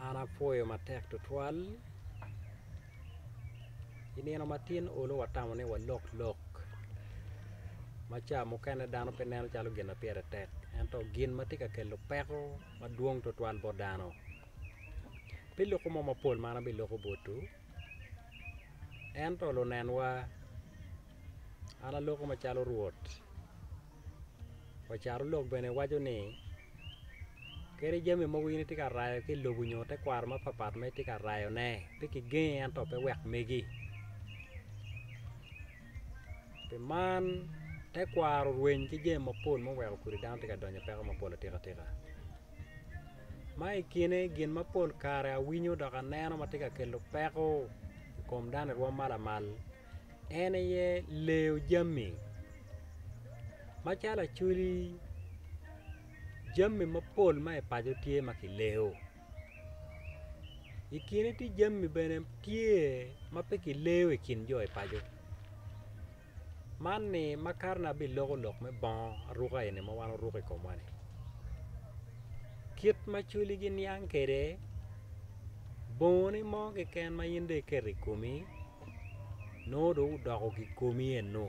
An apwoyo matek tutwal i nino matin olo watamo ni walok lok ma ca mukene dano pe neno calo gin ma pire tek ento gin ma tye ka kelo peko madwong tutwal bot dano. Pe loko mo mapol ma an abiloko botwu ento lunenwa an aloko macalo Rwot wa carolok bene waco ni kadi jami mogo in itye ka rayo ki i lobo nyo tekwaro mapatpat ma itye ka rayone pe kigengi ento pe wek megi pi man tekwaro orweny ki jami mapol ma oweko kodi dano tye ka donyo i peko mapol atika tika. Ma i kine gin ma pol kare awinyo dok aneno ma tye ka kelo peko i kom dano i rwom ma lamal en aye leyo jami macalo acholi jami mapol ma i paco tye ma kileyo i kine tye jami bene tye ma pe kileyo i kin jo i paco. Man ni makato ni abiloko lok me bongo aruka eni ma wan oruko i komwa ni kit ma cwali giniang kwede bongoni mo keken ma in dong iketo i komi nongo dong odoko kikomi eno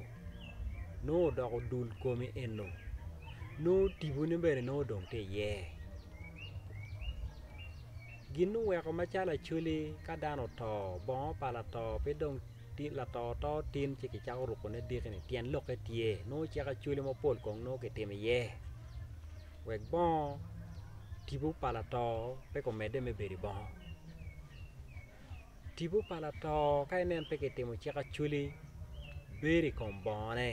nongo odoko dul komi eno nongo tiponi bene nongo dong tye iye. Gin oweko macalo acholi ka dano oto bongo pa lato pe dong lato oto tin ci kicako rukone diki-ni tyen lokke tye nongo cik acholi mapol kong nongo kitimo iye wek bongo tipo pa lato pe gumedde me bedo i bongo. Tipo pa lato ka inen pe kitimo cik acholi bedo i kom bongone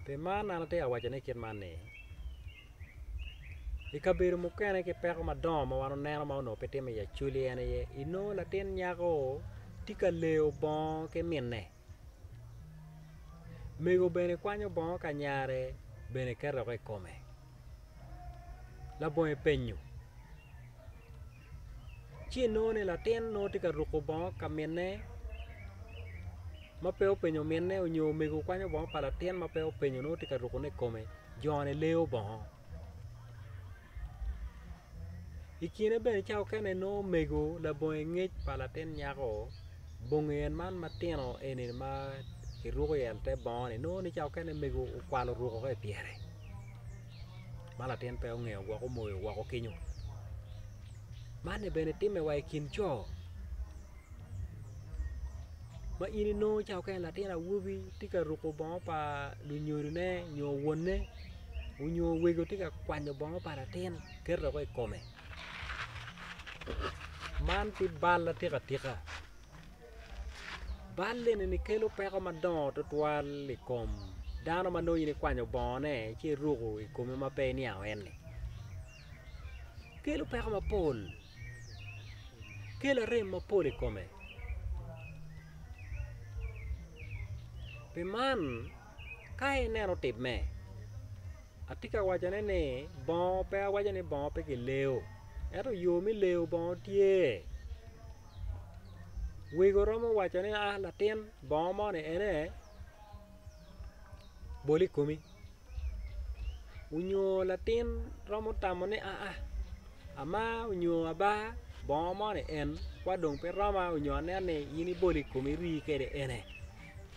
pi man an atye ka wacone kit man ni I kabedo mukene ki peko madongo ma wan waneno ma onongo pe timme i Acholi en aye inongo latin nyako tye ka leyo bongo ki minne mego bene kwanyo bongo ka nyare bene keto woko i kome labongo penyo ci inongo ni latin nongo tye ka ruko bongo ka minne ma pe openyo minne nyo omego kwanyo bongo pa latin ma pe openyo nongo tye ka rukone i kome. Jo-ni leyo bongo i kine bene ca mukene nongo omego labongo ngec pa latin nyako bongi en man matino eni ma kiruko i te bongo-ni nongo ni ca mukene mego okwalo oruko woko i pyere ma latin pe ongeyo gwok omoyo woko kenyo man ni bene timme wa i kin co. Ma in inongo ca mukene latin awobi tye ka ruko bongo pa lunyodone nyo wonne nyo wego tye ka kwanyo bongo pa latin keto woko i kome man tye bal atika tika bal eni kelo peko madongo tutwal i kom dano ma nongo in ikwanyo bongone ci iruko i komi ma pe iniango en-ni kelo peko mapol. Kelo arem mapol i kome pi man ka ineno timme atye ka wacone ni bongo pe awaco ni bongo pe kileyo ento yo me leyo bongo tye wego romo waco ni a latin bongo moni ene bol i komi. Onyo latin romo tamo ni aa ama onyo aba bongo moni en kwa dong pe roma onyo aneno ni in ibolo i komi iri kwede ene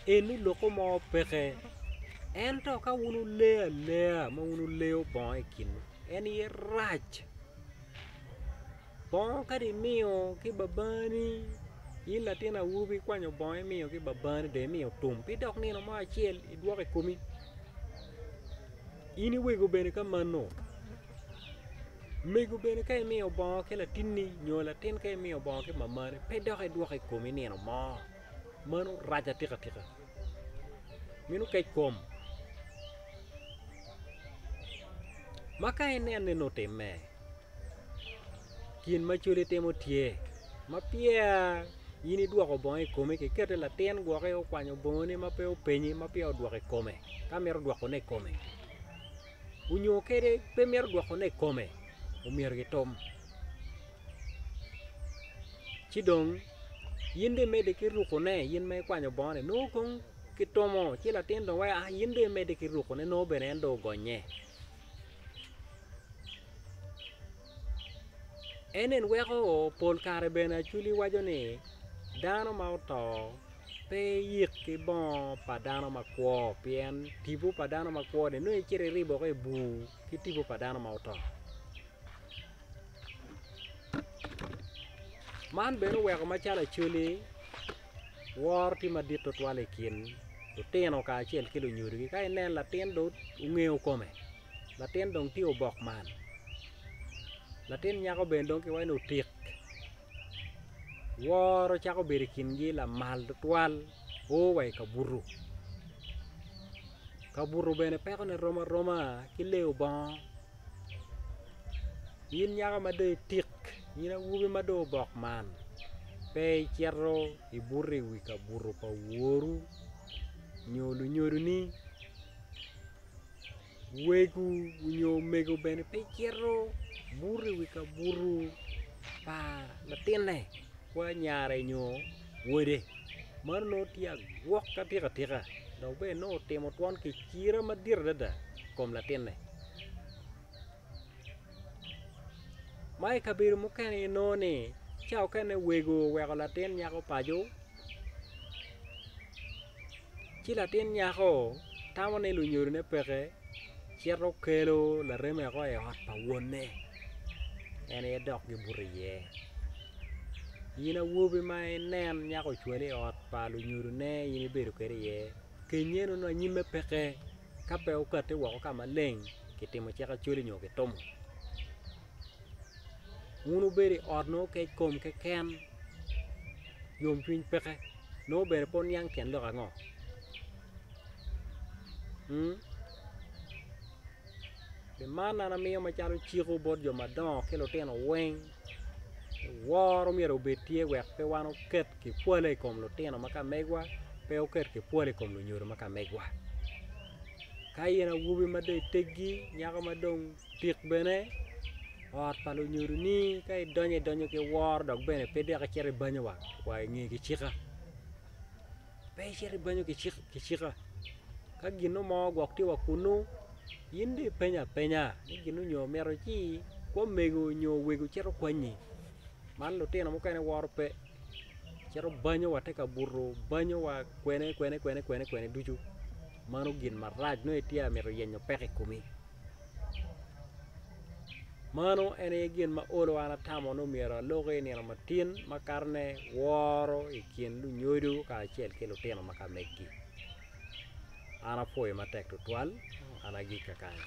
eni loko mo peke ento ka wun wuleyo aleya ma wun wuleyo bongo i kinwu en aye rac. Bongo kadi imiyo ki babani in latin awobi ikwanyo bongo imiyo ki babani dong imiyo tum pe dok nino mo acel idwoko i komi in iwego bene ka mano mego bene ka imiyo bongo ki latinni nyo latin ka imiyo bongo ki mamani pe dok idwoko i komi nino mo mano rac atika tika meno kec kom ma ka ineno ni otimme. Gin ma cwali timo tye ma peya in idwoko bongo i komi kiketi latin gwoki okwanyo bongone ma pe openyi ma peya odwoko i kome ka mito dwokone i kome onyo kadi pe mito dwokone i kome omyero gitum ci dong in dong imedde ki rukone in ma ikwanyo bongoni nongo kong kitumo ci latin dong waco in dong imedde ki rukone nongo bene en dong ogonye. En en weko pol kare bene Acholi waco ni dano ma oto pe iyik ki bongo pa dano makwo pien tipo pa dano makwo ni nongo icito iribo woko i bur ki tipo pa dano ma oto. Man bene oweko macalo Acholi woro tye madit tutwal i kin lutino kacel ki lunyodogi ka inen latin dong ongeyo kome latin dong tye obok man latin nyako bene dong kiwaco ni otik woro cako bedo i kingi lamal tutwal o wa i kabuto kabuto bene pekone rom aroma ki leyo bongo in nyako ma dong itik in awobi ma dong obok man pe icito ibuto i wi kabuto pa woru nyo lunyodoni Wego nyo omego bene pe cito buto i wi kabuto pa latinne kwo anyare nyo wode meno nongo tye agwok atika tika dok bene nongo otimo twon kicira madit adada i kom latinne ma i kabedo mukene inongo ni ca mukene wego oweko latin nyako paco Ci latin nyako tamo ni lunyodone peke cito kelo lareme woko i ot pa wonne en aye dok gibuto iye in awobi ma inen nyako ocwali i ot pa lunyodone in ibedo kwede iye kenye nongo anyimme peke ka pe okati woko ka maleng kitimo cik acoli nyo kitumo wun wubedo i ot nongo kec kom keken yomcwiny peke nongo bene pe wuniang tyen lok ango pi man an amiyo macalo ciko bot jo madongo ki lutino weng woro myero obed tye wek pe wan oket kipwale i kom lutino ma ka megwa pe oket kipwale i kom lunyodo ma ka megwa ka in awobi ma dong iteggi nyako ma dong Tik bene ot pa lunyodoni ka idonyo idonyo ki woro dok bene pe dok icito ibanyo wa inge kicika pe icito ibanyo kicika ka gino mo gwok tye wa kunu in dong ipenyo apenya ni gino nyo mito ci kwo mego nyo wego cito kwanyi man lutino mukene woro pe cito banyo wa te kabuto banyo wa kwene kwene kwene kwene ducu mano gin marac nongo itye ka mito yenyo peko i komi. Mano en aye gin ma olo an atamo ni myero aloki i nino matin makatone woro i kin lunyodo kacel ki lutino ma ka megi. An apwoyo matek tutwal, an agik kakany.